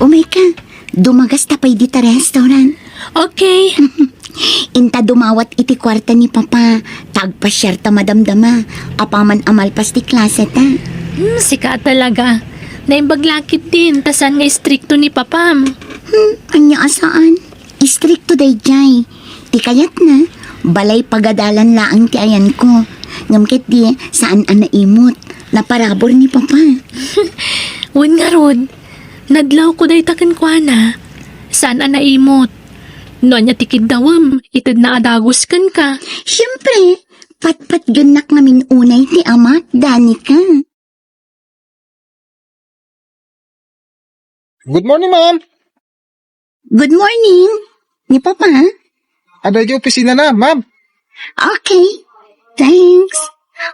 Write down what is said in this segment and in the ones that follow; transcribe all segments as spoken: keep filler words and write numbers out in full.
Umayka, dumagasta pay dita restaurant. Okay. Inta dumawat iti kuarta ni Papa, ta agpasiarta madamdama, apaman a malpas ti klaseta. Hmm, sika talaga. Naimbag la ketdin, ta saan nga istrikto ni Papam. Hmm, ania a saan? Istrikto daydiay. Ti kayatna, balay pagadalan laeng ti ayanko. Ngem ketdi, saan a naimot. Naparabur ni Papa. Wen ngarud, nadlawko dayta kenkuana. Saan a naimot. No ania ti kiddawem, itedna a dagus kenka. Siempre, patpatgennak ngamin unay ti amak, Danica. Good morning, ma'am. Good morning. Ni Papa? Adda idiay opisina na, ma'am. Okay. Thanks.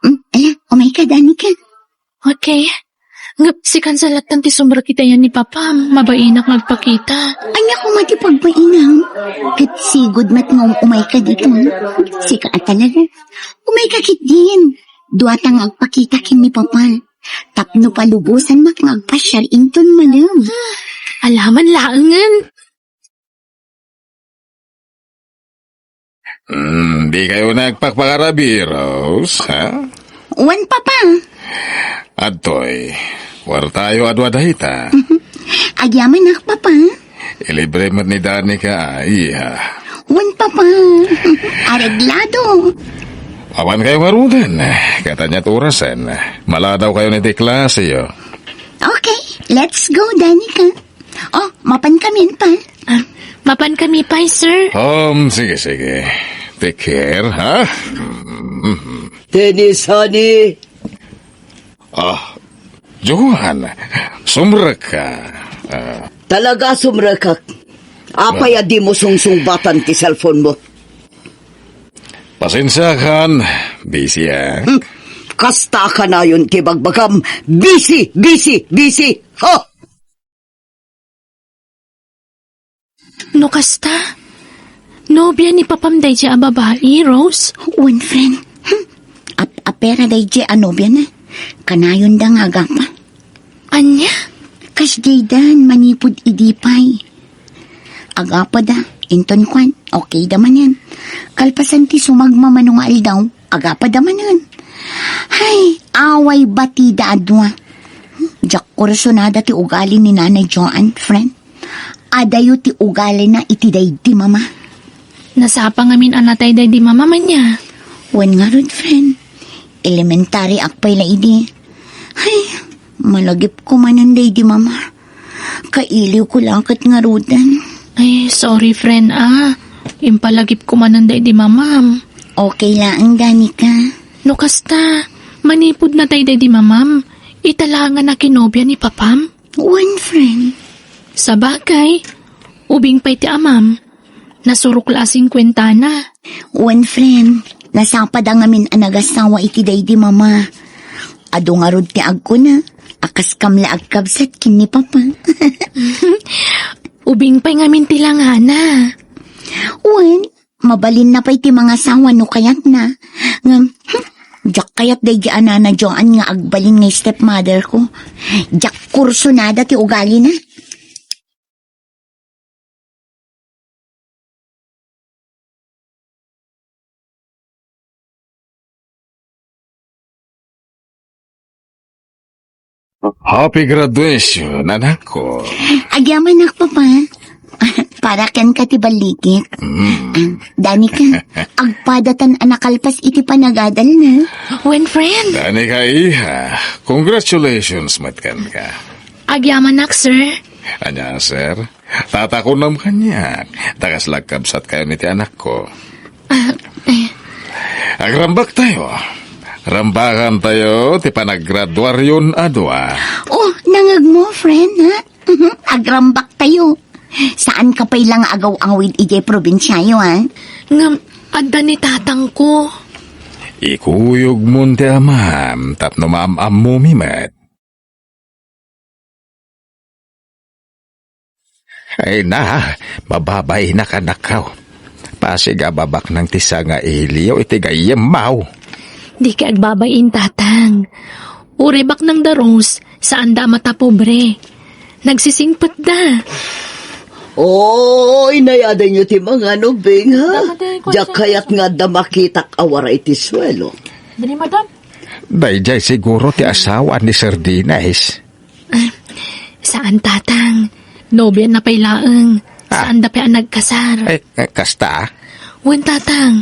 Mm, ala, umayka, Danica. Okay. Ngem, sika sa lattan ti sumrek iti ayan ni Papa, mabainak nga agpakita. Ania koma ti pagbainak? Ket sigud met nga um-umayka ditoy. Sika a talaga. Umayka ketdin. Duata nga agpakita ken ni Papa. Tapno palubosannak nga agpasiar inton malem. Alaman laengen. Hmm, di kayo nagpakpakarabiros, ha? Wen, Papa. Adtoy, kuartayo a dua dayta. Agyamanak, Papa. Ilibre met ni Danica, iha. Wen, Papa. Areglado. Awan kayo ngaruden. Katanya ti orasen. Maladaw kayo ni ti klase, yo. Okay, let's go, Danica. Oh, mapan kami, Pa. Ah, mapan kami, Pa, sir. Um, sige, sige. Take care, ha? Mm. Tenis, honey. Ah, Johan, sumrek ka. Ah. Talaga sumrekak. Apay a di mo sungsungbatan ti cellphone mo? Pasensiakan, busy, eh. Hmm. Kasta kanayon ti bagbagam, busy, busy, busy. Ha? No kasta, nobia ni Papam daydiay a babai, Rose? Wen, friend. Hmm. Ap-, apera daydiay a nobiana. Kanayonda nga agapa. Ania? Kasdiaydan manipud idi pay. Agapada, inton kuan, okayda manen. Kalpasan ti sumagmamano nga aldaw, agapada manen. Hay, away batida a dua. Diak kursunada ti ugali ni Nanay Joan, friend. Adayo ti ugalina iti daydi mama. Nasapa ngamin a natay daydi mama, ania? Wen ngarud, friend. Elementary ak pay la idi. Ay, malagipko manen daydi mama. Kailiwko la ket ngaruden. Ay, sorry, friend, ah. Impalagipko manen daydi mamam. Okay laeng, Danica. No kasta, manipud natay daydi mamam, ita la nga nakinobia ni Papam? Wen, friend. Sabagay, ubing pay ti amam. Nasurok la a singkuentana. Wen, friend, nasapada ngamin a nagasawa iti daydi mama. Adu ngarud ti agkuna a kaskam la agkabsat ken ni Papa. Ubing pay ngamin ti langana. Wen, mabalinna pay ti mangasawa no kayatna. Ngem, hmm, diak kayat daydi a Nana Joan nga agbalin nga stepmother ko. Diak kursunada ti ugalina. Happy graduation, anakko. Agyamanak, Papa. Para kenka ti balligit. Mm. Ah, Danica, agpadatan a nakalpas iti panagadalna. Wen, friend. Danica, iha. Congratulations met kenka. Agyamanak, sir. Ania, sir? Tatakunam kaniak. Ta kasla agkabsat kayo iti anakko. Ah, eh. Agrambak tayo. Rambakan tayo ti panagraduaryon a dua. Oh, nangegmo, friend, ha? Agrambak tayo. Saan ka pay lang agaw-awid idiay probinsiayo, ha? Ngem, adda ni tatangko. Ikuyog mon ti amam tapno maam-ammomi met. Ay na, mababainak, anakko. Pasig a babaknang ti sangailiyo iti gayyemmo. Dika agbabain, tatang. Uray baknang da Rose, saanda a matapobre. Nagsisingpetda. Oy, nayadayyo ti mangan, ubing, ha? Dapat, eh, diak kayat nga adda makitak a wara iti suelo. Dali, madam. Daydiay siguro ti asawa ni Sir Dennis. Ah, saan, Tatang. Nobiana pay laeng. Ah. Saanda pay a nagkasar. Eh, eh, kasta? Wen, Tatang.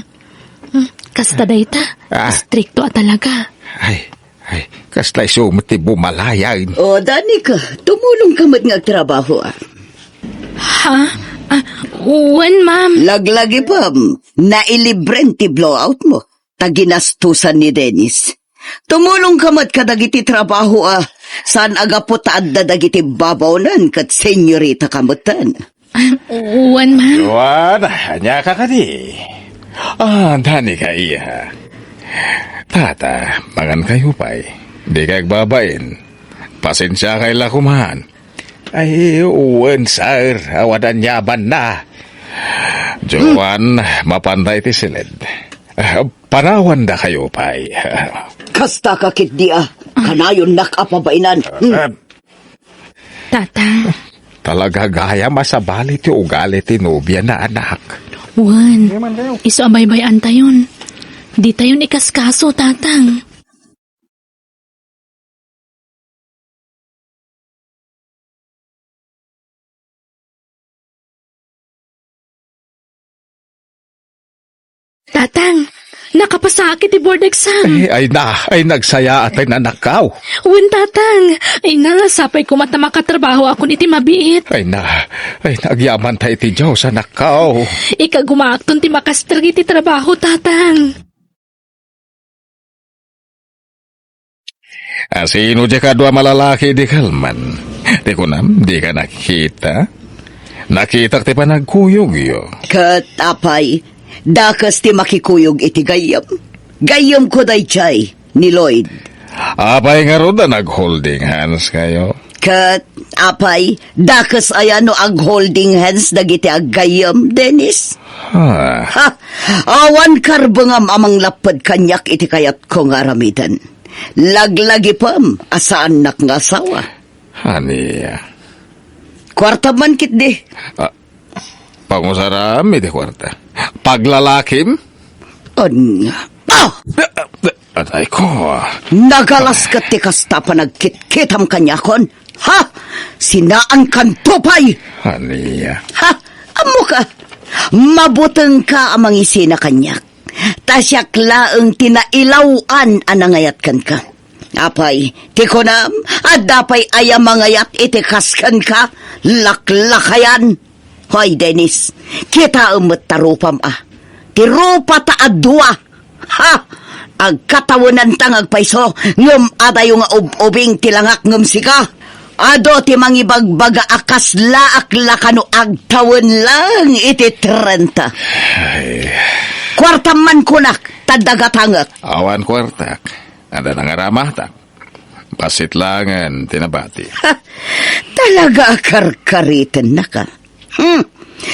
Hmm, kasta dayta. Ah. Istrikto a talaga. Ay, ay, kasta isu met ti bumalayan. O, Danica, tumulong ka met nga agtrabaho, ah. Ha? Ah, wen, ma'am. Laglagipem, nailibren ti blowout mo. Ta ginastusan ni Dennis. Tumulong ka met kadagiti trabaho a saan a gapu ta adda dagiti babawnen ket senyorita ka metten. Ah, wen, ma'am. Juan, ania ka kadi? Ah, Danica, iha. Tata, mangan kayo pay. Di ka agbabain. Pasensia kay la kuman. Ay, wen, sir. Awan aniamanna. Juan, mapanda iti siled. Ah, panawanda kayo pay. Kasta ka ketdi a. Kanayonnak a pabainan. Hmm. Ah. Tatang. Talaga gayam a sabali ti ugali ti nobiana, anak. Wen, isu a baybay-antayon. Ditayon ikaskaso, Tatang. Tatang, nakapasaak iti board exam. Ay, ay na, ay nagsayaat ti anakko. Wen, Tatang. Ay na, sapay koma ta makatrabahoakon iti mabiit. Ay na, ay na, agyamanta iti Dios, anakko. Ikagumaakton ti makastrek iti trabaho, Tatang. Asino diay kadua malalaki idi kalman? Ti kunam, dika nakita? Nakitak ti panagkuyogyo. Ket apay, dakes ti makikuyog iti gayyem? Gayyemko daydiay, ni Lloyd. Apay ngarud a nag-holding hands kayo? Ket apay, dakes aya no ag-holding hands dagiti aggayyem, Dennis? Ah. Ha! Awan karbengam a manglapped kaniak iti kayatko nga aramiden. Laglagipem a saannak nga asawa. Ania? Kuartam man ketdi. Ah, pangusaram iti kuarta. Paglalakim? Ania? Ah! Atay ko. Nagalas ket ti kasta panagkitkitam kaniakon. Ha? Sinaankanto pay. Ania? Ha? Ammoka, mabutengka a mangisina kaniak. Ta siak laeng ti nailaw-an a nangayat kenka. Apay, ti kunam, adda pay aya mangayat iti kas kenka, laklakayan. Hoy, Dennis, kitaem met ta rupam a. Ti rupata a dua. Ha! Agkatawenanta nga agpayso, ngem adayo nga ub-ubing ti langak ngem sika. Adu ti mangibagbaga a kaslaak la kano agtawen laeng iti trenta. Ay. Kuartam man kunak, ta dagatangek. Awan kuartak. Adda nangaramatak. Bassit laengen ti nabati. Ha! Talaga a karkaritennaka. Hmm.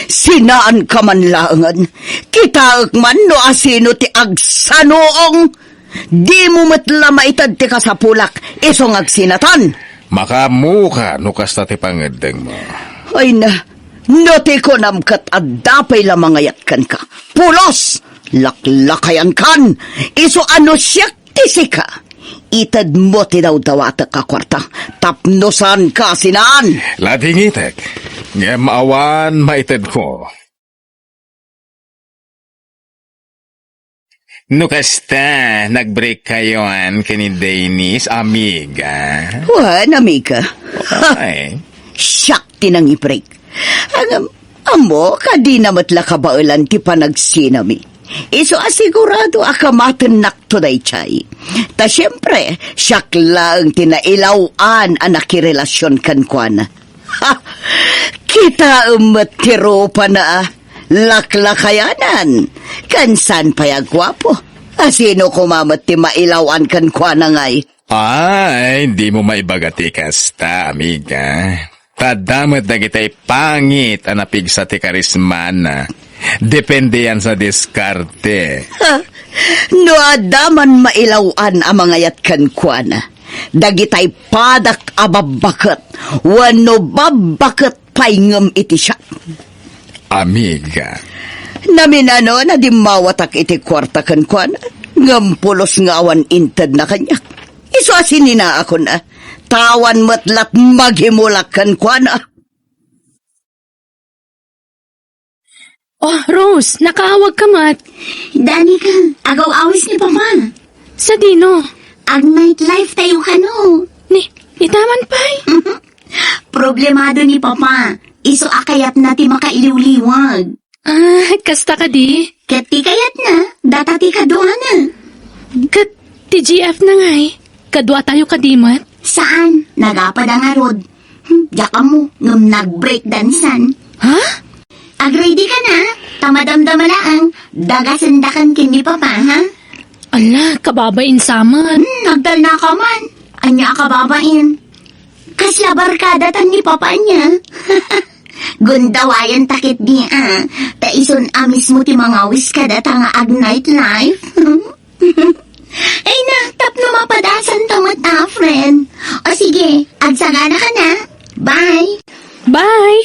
Sinaanka man laengen. Kitaek man no asino ti agsanuong. Dimo met la maited ti kasapulak isu nga agsinatan. Makaammoka no kasta ti pangeddengmo. Ay na, no ti kunam ket adda pay la mangayat kenka. Pulos! Laklakayankan! Isu a no siak ti sika, itedmo ti dawdawatek a kuarta tapno saanka a sinaan. Ladingitek, ngem awan maitedko. No kasta, nag-break kayoan ken ni Dennis, amiga? Wen, amiga. Ay. Siak ti nangi-break. Ngem, ammo, kadi na met la kabaelan ti panagsinami. Isu a sigurado a kamatennakto daydiay. Ta siempre, siak laeng ti nailaw-an a nakirelasion kenkuana. Ha! Kitaem met ti rupana a laklakayanan. Ken saan pay a guapo. Asino koma met ti mailaw-an kenkuana ngay? Ay, dimo maibaga ti kasta, amiga. Ta adda met dagiti pangit a napigsa ti karismana. Depende yan sa diskarte. Ha? No adda man mailaw-an a mangayat kenkuana, Dagitay padak a babbaket wenno babbaket pay ngem iti siak. Amiga. Naminano, nadimmawatak iti kuarta kenkuana, ngem pulos nga awan intedna kaniak. Isu a sininaakon, a. Tawan met lat magimulak kenkuana. Oh, Rose, nakaawag ka met. Danika, agaw-awis ni Papa. Sadino? Ag-night life tayo kano. Ni, itaman pay? Problemado ni Papa. Isu a kayatna ti makailiwliwag. Ah, kasta kadi? Ket ti kayatna, data ti kaduana. Ket ti G F na ngay, kaduatayo kadi met? Saan, nagapad a ngarud. Hmm, diak ammo, ngem nag-breakdancean. Ha? Ag-ready ka na, ta madamdama laeng, dagasendakan ken ni Papa, ha? Ala, kababain sa met. Hmm, nagtalna ka man. Ania a kababain? Kasla barkada tan ni Papa niya. Gundawayan ta ketdi, a. Ta isun a mismo ti mangawis kadata nga ag-night life. Ay na, tapno mapadasan ta met a, friend. O sige, agsagana ka na. Bye. Bye.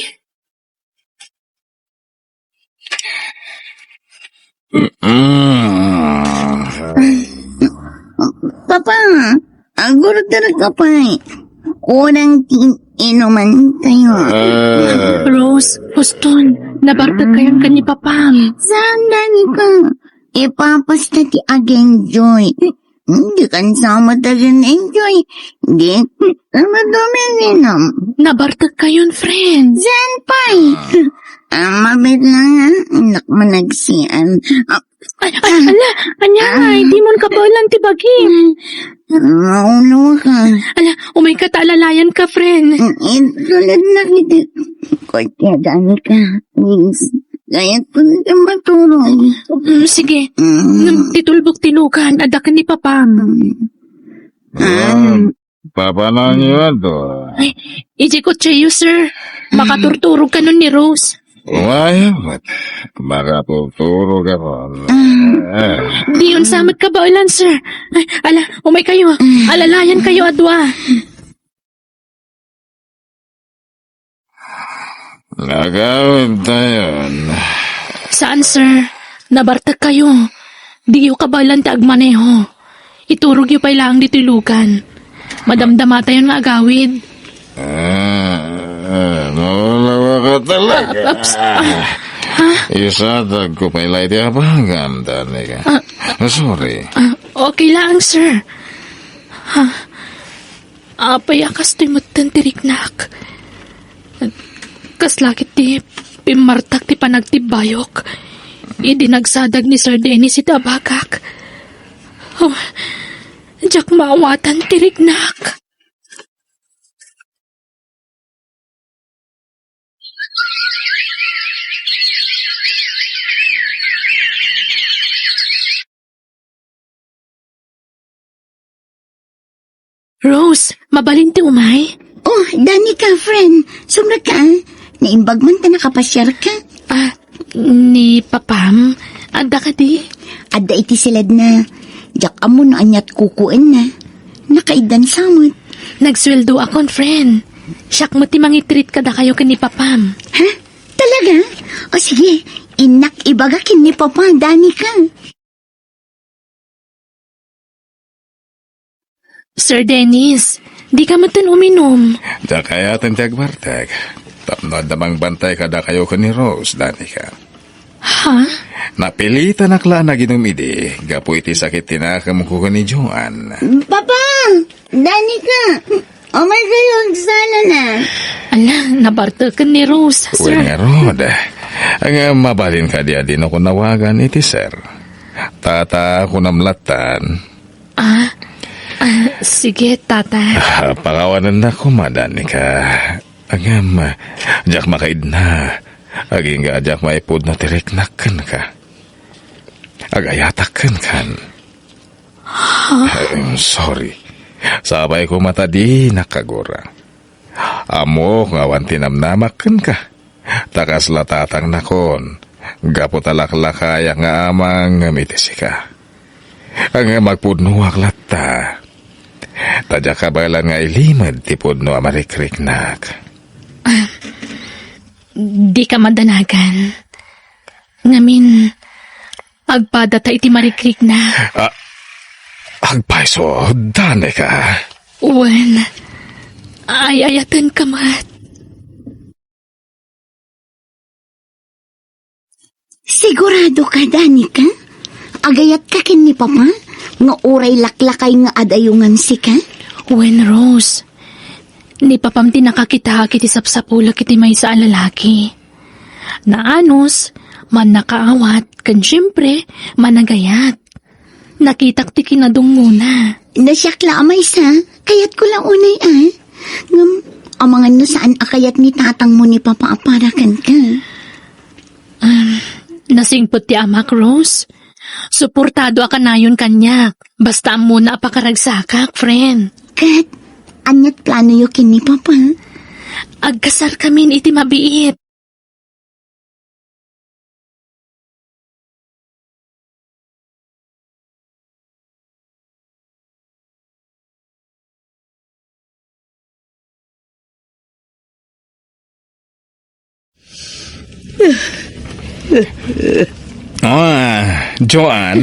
Mm. Papa, agurder ka pay. Kurang ti inuman tayo. Ah. Rose, Houston, nabartek kayon ken ni Papam. Saan, Danica? Ipapasta ti ag-enjoy. Dikan sa met ag-enjoy. Di, ano dumininam? Nabartek kayon, friend. Saan pay? Ah, mabit lang, ha? Anak managsian. Ah, Ay, ay, ala, anya, ah, ay, di mo kabaelan ti bagim. Maulo ka. Ala, umay ka ta alalayan ka, friend. Itulad na kita. Kaya gani ka, please. Kaya ko na maturog. Mm, sige. Mm. Ngem ti tulbok ti lugan, adda ken ni Papam. Mm. Ah. Papananyo ato. Ay, iti kotseyo, sir. Makaturturog kanon ni Rose. Why, but makaturturog ako. Ah. Diyon sa met kabaelan, sir. Ay, ala, umay kayo. Alalayan kayo a dua. Nagawid tayon. Saan, sir? Nabartek kayo. Diyo kabaelan ti agmaneho. Iturogyo pay laeng ditoy lugan. Madamdama tayon nga agawid. Ah, ah, naulawa ka talaga. Ah, ups, ah, ha? Isatag ko pay la iti abagam, Danica. Ah, sorry. Ah, okay laeng, sir. Ha? Apay a kastoy metten ti riknak? Kasla ket ti pimmartak ti panagtibbayok idi nagsadag ni Sir Dennis iti abagak. Oh, diak maawatan ti riknak. Rose, mabalin ti umay? Oh, Danica, friend. Sumrek ka, ah. Naimbag man ta nakapasiar ka. Ah, ni Papam, adda kadi? Adda iti siledna. Diak ammo no aniat kukuenna. Nakaiddan sa met. Nagsueldo akon, friend. Siak met ti mangitreat kadakayo ken ni Papam. Ha? Talaga? O sige, innak ibaga ken ni Papa, Danica. Sir Dennis, di ka metten uminum. Diak ayaten ti agbartek. Tapno adda mangbantay kadakayo ken ni Rose, Danica. Ha? Napilitanak la a naginum idi, gapu iti sakit ti nakemko ken ni Joan. Papa! Danica! Umay kayo, agsala na. Ala, nabarteken ni Rose, sir. Wen ngarud. Ngem mabalin kadi a dino ko nawagan iti sir. Tata, kunam lattan. Ah, ah, sige, Tata. Ah, pakawanennak koma, Danica. Ngem, diak makaidna. Agingga a diak maipudno ti riknak kenka. Agayatak kenkan. Huh? Eh, sorry. Sapay koma ta dinak kagura. Ammok nga awan ti namnamak kenka. Ta kasla tatangnak, gapu ta laklakayak nga amang ngem iti sika. Ngem agpudnoak latta. Ta diak kabaelan nga ilimed ti pudno a marikriknak. Dika madanagan. Ngamin, agpadata iti marikrikna. Ah, agpayso, Danica. Wen, ay-ayatenka met. Sigurado ka, Danica? Agayatka ken ni Papa nga uray laklakay nga adayongan sika? Wen, Rose, ni Papam ti nakakitaak iti sapsapulek iti maysa a lalaki. Naanus, mannakaawat, ken siempre, managayat. Nakitak ti kinadungngona. No siak la a maysa, kayatko la unay a. Ngem, amangan no saan a kayat ni tatangmo ni Papa a para kenka. Um, nasingpet ti amak, Rose. Suportado a kanayon kaniak. Basta ammona a pakaragsakak, friend. Ket, aniat planoyo ken ni Papa? Agkasarkamin iti mabiit. Ah, Joan,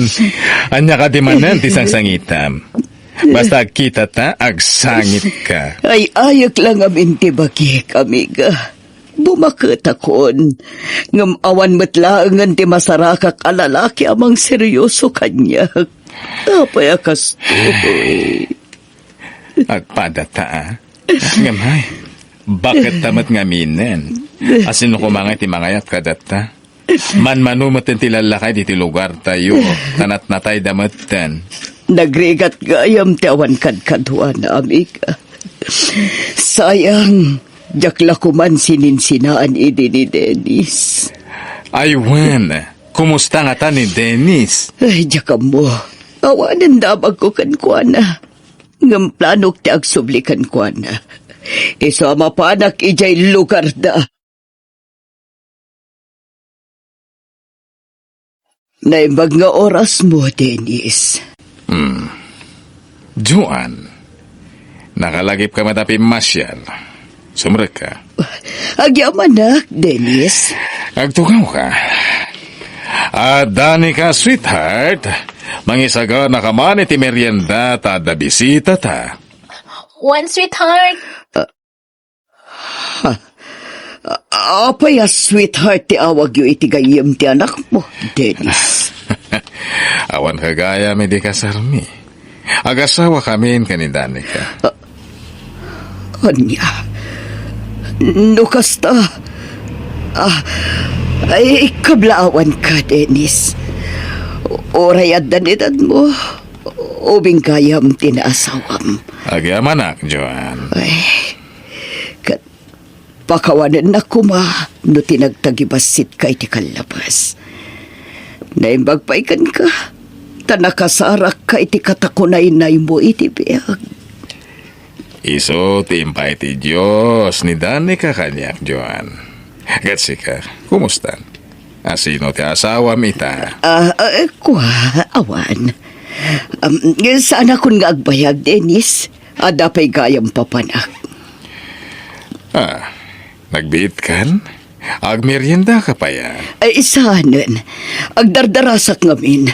ania kadi manen ti sangsangitam? Basta agkitata, agsangitka. Ay-ayek la ngamin ti bagik, amiga. Bumaketakon, ngem awan met laengen ti masarakak a lalaki a mangseryoso kaniak. Apay a kastoy? Agpadata, a? Ngem ay, baketta met ngaminen? A sino koma ngay ti mangayat kadatta? Manmano met ti lallakay ditoy lugartayo, ta natnatayda metten. Nagrigat gayam ti awan kadkaduana, amiga. Sayang, diak la koman sininsinaan idi ni Dennis. Ay wen, kumusta ngata ni Dennis? Ay, diak ammo. Awanen damagko kenkuana. Ngem planok ti agsubli kenkuana. Isu a mapanak idiay lugarda. Naimbag nga orasmo, Dennis. Hmm. Joan, nakalagipka met a pimmasiar. Sumrekka. Agyamanak, Dennis. Agtugawka. Adda ni ka, sweetheart. Mangisaganaka man iti merienda ta adda bisitata. Wen, sweetheart. Ha? A-, apay a sweetheart ti awagyo iti gayyem ti anakmo, Dennis? Awan ka gayam idi kasarmi. Agasawakamin ken ni Danica. A-, ania? No kasta, ah, ay, kablaawanka, Dennis. Uray addan edadmo, ubing gayam ti naasawam. Agyamanak, Joan. Ay, ket pakawanennak koma no ti nagtagibassit ka iti kallabas. Naimbag pay kenka, ta nakasarakka iti katakunaynaymo iti biag. Isu ti impay ti Dios ni Danica kaniak, Joan. Ket sika, kumusta? Asino ti asawam ita? Ah, ah, kua, awan. Um, saanakon nga agbayag, Dennis. Adda pay gayam papanak. Ah, nagbiitkan? Agmeriendaka pay a? Ay, saanen. Agdardarasak ngamin.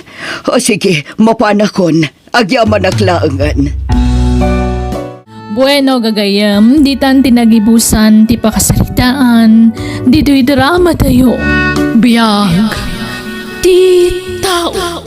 O sige, mapanakon. Agyamanak laengen. Bueno, gagayyem, ditan ti nagibusan ti pakasaritaan ditoy drama tayo. Biag ti tao.